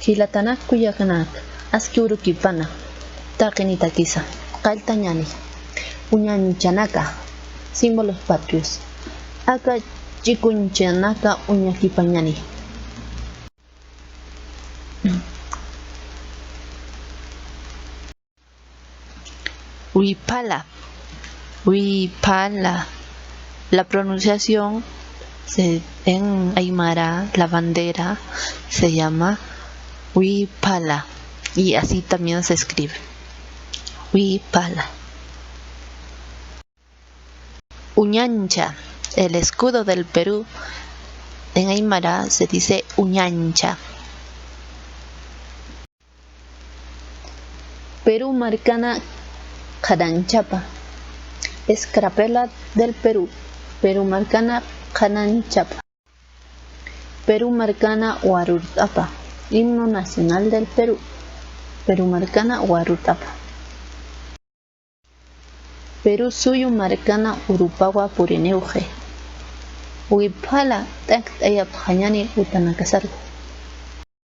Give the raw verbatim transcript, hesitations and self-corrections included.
Jilatanak kullakanaka, aski urukipana taqinitakisa qalltañani. Uñañchanaka, símbolos patrios. Aka chikuñchanaka uñakipañani. Wiphala. Wiphala. La pronunciación se, en aymara, la bandera se llama Wiphala. Y así también se escribe. Wiphala. Uñancha. El escudo del Perú en aymara se dice Uñancha. Perú markana qhananchapa. Escarapela del Perú. Perú markana qhananchapa. Perú markana warurt'apa. Himno nacional del Perú. Perú markana warurt'apa. Perú suyu markana urupawa puriniwxi. Wiphala t'akt'ayapxañani utanakasaru.